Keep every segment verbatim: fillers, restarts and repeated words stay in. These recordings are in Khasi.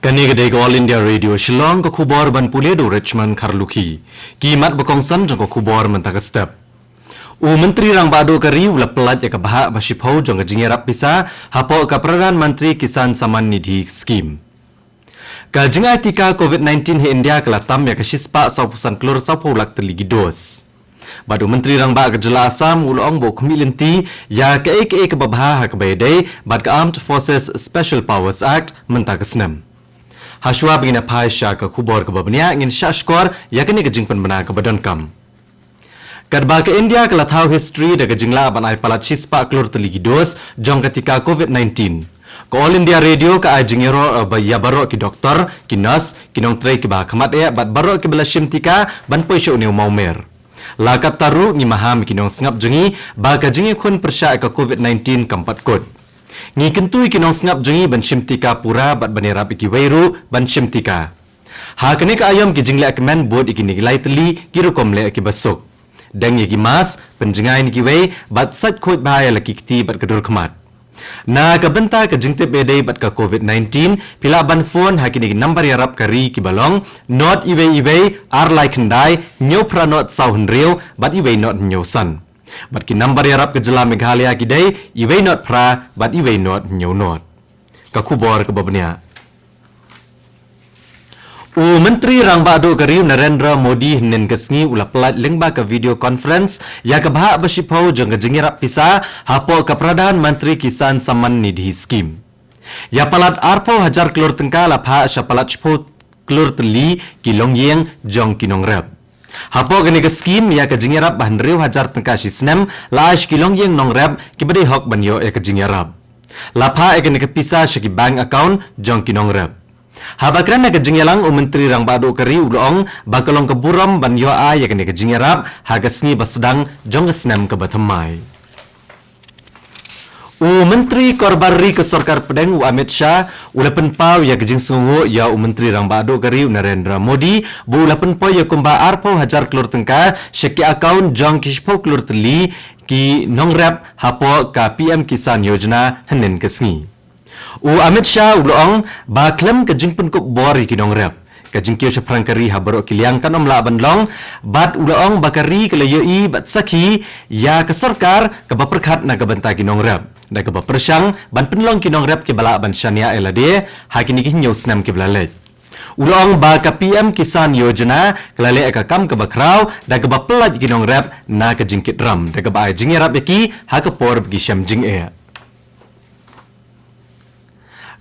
Kane ka dei ka All India Radio Shillong, ka khubor ban pule da u Richmond Kharlukhi. Ki mat ba kongsan jong ka khubor mynta ka step. U Myntri Rangbah Duh ka ri u la pyllait ïa ka bhah ba shiphew jong ka jingïarap pisa hapoh ka Pradhan Mantri Kisan Samman Nidhi Scheme. Ka jingai tika covid nineteen ha India ka la tam ïa ka shispah sawphew san klur sawphew lak tylli ki dos. Bad u Myntri Rangbah ka jylla Assam u la ong ba u khmih lynti ïa kaei kaei kaba bha ha kaba ïadei bad ka Armed Forces Special Powers Act mynta ka snem. Hashwa ba ngin ïa phai sha ka khubor kaba bniah, ngin shah shkor ïa kane ka jingpynbna kaba donkam. Katba ka India ka la thaw history da ka jinglah ban ai palat shispah klur tylli ki dos jong ka tika covid nineteen, ka All India Radio ka ai jingïaroh, eh, ba ïa baroh ki doktor, ki nurse, ki nongtrei kiba khmat eh bad baroh kiba la shim tika ban poi sha une u mawmer. La katta ruh ngi maham ïa ki nongsngap jong ngi ba ka jingïakhun pyrshah ïa ka covid nineteen kam pat kut. Ngi kyntu ïa ki nongsngap jong ngi ban shim tika pura bad ban ïarap ïa kiwei ruh ban shim tika. Ha kane ka aïom ki jingleh kmen bud ïa kine ki lai tylli ki rukom leh kiba suk. Deng ïa ki mask, pynjngai na kiwei bad sait khuid bha ïa la ki kti bad ka dur khmat. Na ka bynta ka jingtip ïadei bad ka covid nineteen, phi lah ban phone ha kine ki nambar ïarap ka ri kiba long not iwei iwei ar lai khyndai hynñiew phra not saw hynriew bad iwei not hynñiew san. Bad ki nambar ïarap ka jylla Meghalaya ki dei iwei not phra bad iwei not hynñiew not. Ka khubor kaba bniah. U Myntri Rangbah Duh ka ri u Narendra Modi hynnin ka sngi u la pyllait lyngba ka video conference ïa ka bhah ba shiphew jong ka jingïarap pisa hapoh ka Pradhan Mantri Kisan Samman Nidhi Scheme. Ïa palat arphew hajar klur tyngka la phah sha palat shiphew klur tylli ki longïing jong ki nongrep. Hapoh kane ka scheme ïa ka jingïarap ba hynriew hajar tyngka shi snem la ai sha ki longïing nongrep kiba dei hok ban ïoh ïa ka jingïarap. La phah ïa kane ka pisa sha ki bank account jong ki nongrep. Haba kren ha ka jingïalang u Myntri Rangbah Duh ka ri u la ong ba ka long ka burom ban ïoh ai ïa kane ka jingïarap ha ka sngi ba sdang jong ka snem kaba thymmai. U Myntri Korbar Ri ka Sorkar Pdeng u Amit Shah u la pynpaw ïa ka jingsngewnguh ïa u Myntri Rangbah Duh ka ri u Narendra Modi ba u la pynpoi ïa kumba arphew hajar klur tyngka sha ki account jong ki shiphew klur tylli ki nongrep hapoh ka P M Kisan Yojana hynnin ka sngi. U Amit Shah u la ong ba khlem ka jingpynkup bor ïa ki nongrep, ka jingkiew shaphrang ka ri ha baroh ki liang kan ym lah ban long, bad u la ong ba ka ri ka la ïohi bad sakhi ïa ka sorkar kaba pyrkhat na ka bynta ki nongrep da kaba pyrshang ban pynlong ki nongrep kiba lah ban shaniah ïa lade ha kine ki hynñiew snem kiba la leit. U la ong ba ka P M Kisan Yojana ka la leh ïa ka kam kaba khraw da kaba pyllait ïa ki nongrep na ka jingkit ram da kaba ai jingïarap ïa ki ha ka por ba ki shem jingeh.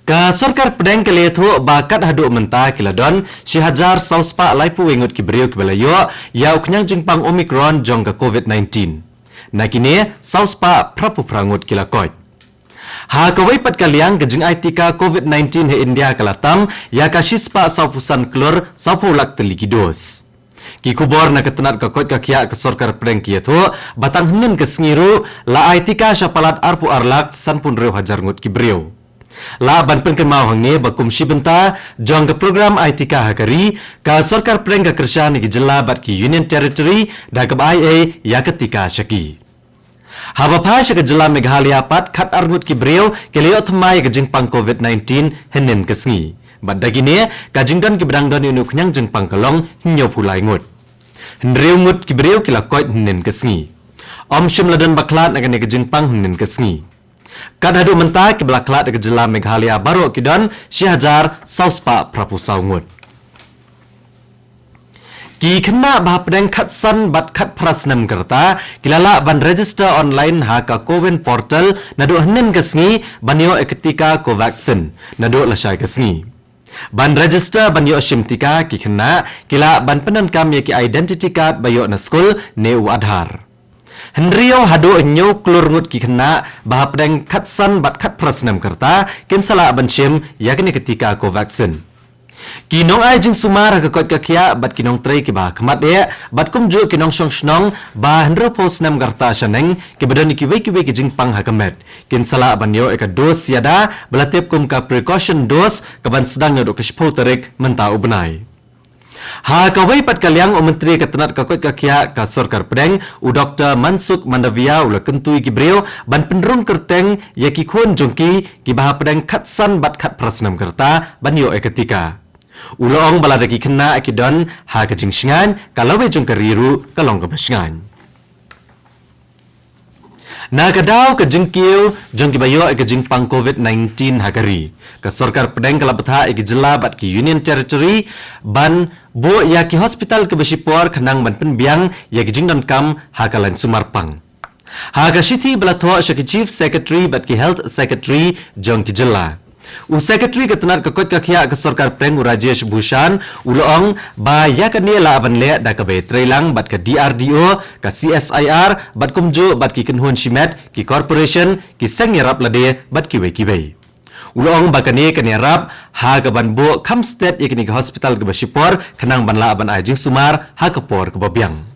Ka Sorkar Pdeng ka la ïathuh ba kat haduh mynta ki la don shi hajar saw spah laiphew wei ngut ki briew kiba la ïoh ïa u khñiang jingpang Omicron jong ka covid nineteen. Na kine saw spah phraphew phra ngut ki la koit. Ha kawei pat ka liang, ka jingai tika covid nineteen ha India ka la tam ïa ka shispah sawphew san klur sawphew lak tylli ki dos. Ki khubor na ka tnat ka koit ka khiah ka Sorkar Pdeng ki ïathuh ba tang hynnin ka sngi ruh la ai tika sha palat arphew ar lak sanphew hynriew hajar ngut ki briew. Lah ban pynkynmaw hangne ba kum shi bynta jong ka program ai tika ha ka ri, ka Sorkar Pdeng ka kyrshan ïa ki jylla bad ki Union Territory da kaba ai ei ïa ka tika sha ki. Haba phai sha ka jylla Meghalaya pat, khat ar ngut ki briew ki la ïoh thymmai ïa ka jingpang covid nineteen hynnin ka sngi. Bad da kine, ka jingdon kiba dang don ïa une u khñiang jingpang ka long hynñiewphew lai ngut. Hynriew ngut ki briew ki la koit hynnin ka sngi. Ym shym la don ba khlad na kane ka jingpang hynnin ka sngi. Kat haduh mynta kiba la khlad ha ka jylla Meghalaya baroh ki don shi hajar saw spah phraphew saw ngut. Ki khynnah ba hapdeng khatsan bad khatphra snem ka rta ki la lah ban register online ha ka CoWIN portal naduh hynnin ka sngi ban ïoh ïa ka tika Covaxin naduh lashai ka sngi. Ban register ban ïoh shim tika, ki khynnah ki lah ban pyndonkam ïa ki identity card ba ïoh na skul ne u Aadhaar. Hynriew haduh hynñiew klur ngut ki khynnah ba hapdeng khatsan bad khatphra snem ka rta kin sa lah ban shim ïa kane ka tika Covaxin. Ki nongai jingsumar ha ka koit ka khiah bad ki nongtrei kiba khmat eh bad kumjuh ki nongshong shnong ba hynriewphew snem ka rta shaneng kiba don ïa kiwei kiwei ki jingpang ha ka met kin sa lah ban ïoh ïa ka dose ïada ba la tip kum ka precaution dose kaban sdang naduh ka shiphew tarik mynta u bnai. Ha kawei pat ka liang, u Myntri ka tnat ka koit ka khiah ka Sorkar Pdeng, u Doktor Mansukh Mandaviya, u la kyntu ïa ki briew ban pynrung kyrteng ïa ki khun jong ki kiba ha pdeng khatsan bad khatphra snem ka rta ban ïoh ïa ka tika. U la ong ba lada ki khynnah ki don ha ka jingshngaiñ, ka lawei jong ka ri ruh ka long kaba shngaiñ. Na ka daw ka jingkiew jong kiba ïoh ïa ka jingpang covid nineteen ha ka ri, ka Sorkar Pdeng ka la bthah ïa ki jylla bad ki Union Territory ban buh ïa ki hospital kiba shipor khnang ban pynbiang ïa ki jingdonkam ha ka lain sumar pang. Ha ka shithi ba la thoh sha ki Chief Secretary bad ki Health Secretary jong ki jylla, u Secretary ka tnat ka koit ka khiah ka Sorkar Pdeng, u Rajesh Bhushan, u la ong ba ïa kane lah ban leh da kaba ïatreilang bad ka D R D O, ka C S I R, bad kumjuh bad ki kynhun shimet, ki corporation, ki seng ïarap lade bad kiwei kiwei. U la ong ba kane kan ïarap ha kaban buh kham stet ïa kine ki hospital kiba shipor khnang ban lah ban ai jingsumar ha ka por kaba biang.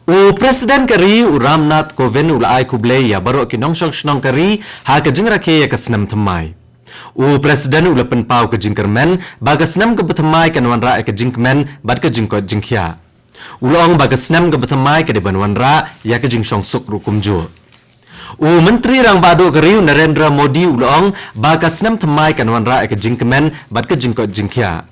U President ka ri, u Ram Nath Kovind, u la ai khublei ïa baroh ki nongshong shnong ka ri ha ka jingrakhe ïa ka snem thymmai. U President u la pynpaw ka jingkyrmen ba ka snem kaba thymmai kan wanrah ïa ka jingkmen bad ka jingkoit jingkhiah. U la ong ba ka snem kaba thymmai ka dei ban wanrah ïa ka jingshongsuk ruh kumjuh. U Myntri Rangbah Duh ka ri, u Narendra Modi, u la ong ba ka snem thymmai kan wanrah ïa ka jingkmen bad ka jingkoit jingkhiah.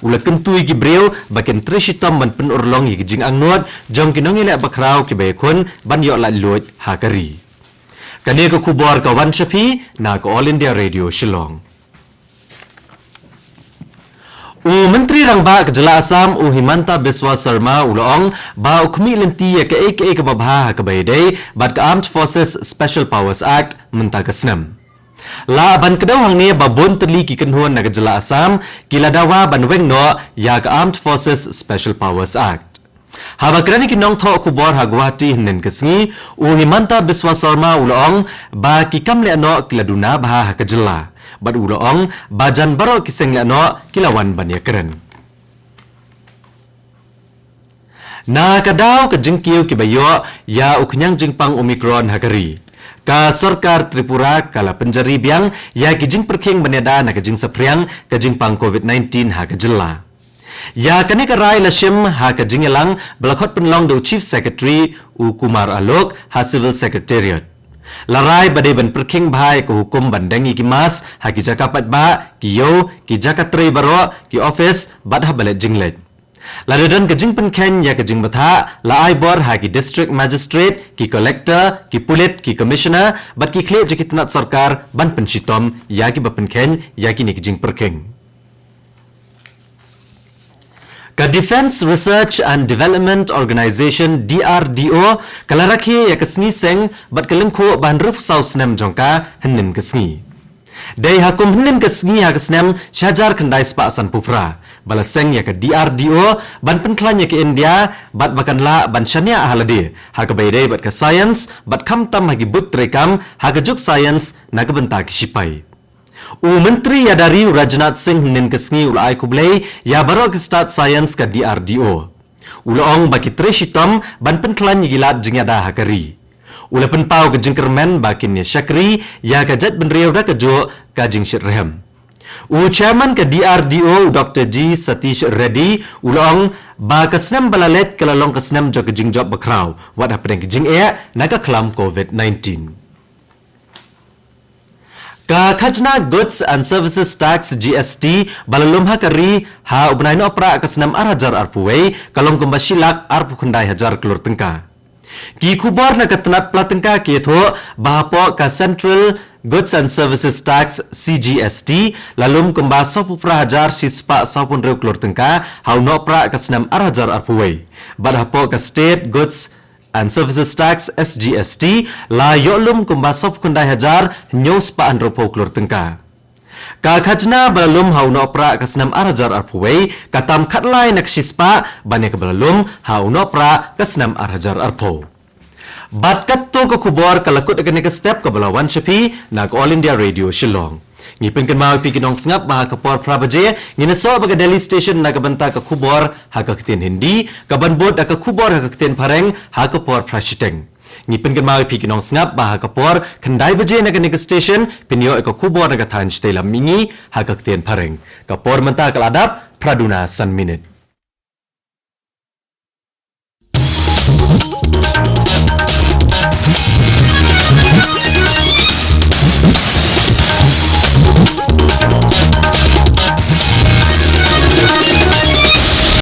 U la kyntu ïa ki briew ba kin trei shitom ban pynurlong ïa ki jingangnud jong ki nongïaleh bakhraw kiba ïakhun ban ïoh laitluid ha ka ri. Kane ka khubor ka wan sha phi na ka All India Radio Shillong. U Myntri Rangbah ka jylla Assam, u Himanta Biswa Sarma, u la ong ba u khmih lynti ïa kaei kaei kaba bha ha kaba ïadei bad ka Armed Forces Special Powers Act mynta ka snem. Lah ban kdew hangne ba bun tylli ki kynhun na ka jylla Assam ki la dawa ban weng noh ïa ka Armed Forces Special Powers Act. Haba kren ïa ki nongthoh khubor ha Guwahati hynnin ka sngi, u Himanta Biswa Sarma u la ong ba ki kam lehnoh ki la duna bha ha ka jylla. Bad u la ong ba jan baroh ki seng lehnoh ki la wan ban ïakren. Na ka daw ka jingkiew kiba ïoh ïa u khñiang jingpang Omicron ha ka ri, ka Sorkar Tripura ka la pynjari biang ïa ki jingpyrkhing ban ïada na ka jingsaphriang ka jingpang covid nineteen ha ka jylla. Ïa kane ka rai la shim ha ka jingïalang ba la khot pynlong da u Chief Secretary, u Kumar Alok, ha Civil Secretariat. La rai ba dei ban pyrkhing bha ïa ka hukum ban deng ïa ki mask ha ki jaka paidbah, ki ïew, ki jaka trei baroh, ki office bad ha ba leit jingleit. Lada don ka jingpynkheiñ ïa ka jingbthah, la ai bor ha ki District Magistrate, ki Collector, ki Pulit, ki Commissioner bad ki khlieh jong ki tnat sorkar ban pynshitom ïa kiba pynkheiñ ïa kine ki jingpyrkhing. Ka Defence Research and Development Organisation, D R D O, ka la rakhe ïa ka sngi seng bad ka lyngkhuh ba hynriewphew saw snem jong ka hynnin ka sngi. Dei ha kum hynnin ka sngi ha ka snem shi hajar khyndai spah sanphew phra ba la seng ïa ka D R D O ban pynkhlaiñ ïa ka India bad ba kan lah ban shaniah ha lade ha kaba ïadei bad ka science bad khamtam ha ki buit treikam ha ka juk science na ka bynta ki shipai. U Myntri ïada ri, u Rajnath Singh, hynnin ka sngi u la ai khublei ïa baroh ki stad science ka D R D O. U la ong ba ki trei shitom ban pynkhlaiñ ïa ki lad jingïada ha ka ri. U la pynpaw ka jingkyrmen ba kin ïa shakri ïa ka jaitbynriew da kajuh ka jingshitrhem. U Chairman ka D R D O, u Doctor G Satish Reddy, u la ong ba ka snem ba la leit ka la long ka snem jong ka jingjop bakhraw wat hapdeng ka jingeh na ka khlam covid nineteen. Ka khajna Goods and Services Tax, G S T, ba la lum ha ka ri ha u bnai Nohprah ka snem ar hajar arphew wei, ka long kumba shi lak arphew khyndai hajar klur tyngka. Ki khubor na ka tnat pla tyngka ki ïathuh ba hapoh ka Central Goods and Services Tax, C G S T, la lum kumba sawphew phra hajar shi spah sawphew hynriew klur tyngka ha u Nohprah ka snem ar hajar arphew wei. Bad hapoh ka State Goods and Services Tax, S G S T, la ïoh lum kumba sawphew khyndai hajar hynñiew spah hynriewphew klur tyngka. Ka khajna ba la lum ha u Nohprah ka snem ar hajar arphew wei ka tam khatlai na ka shi spah ban ïa kaba la lum ha u Nohprah ka snem ar hajar arphew. Bad katto ka khubor ka la kut ha kane ka step kaba la wan sha phi na ka All India Radio Shillong. Ngi pynkynmaw ïa phi ki nongsngap ba ha ka por phra baje ngin ïasoh bad ka Delhi Station na ka bynta ka khubor ha ka ktien Hindi, kaban bud da ka khubor ha ka ktien Phareng ha ka por phra shiteng. Ngi pynkynmaw ïa phi ki nongsngap ba ha ka por khyndai baje na kane ka station phin ïoh ïa ka khubor na ka thaiñ shatei lam mihngi ha ka ktien Phareng. Ka por mynta ka la dap phra duna san minit.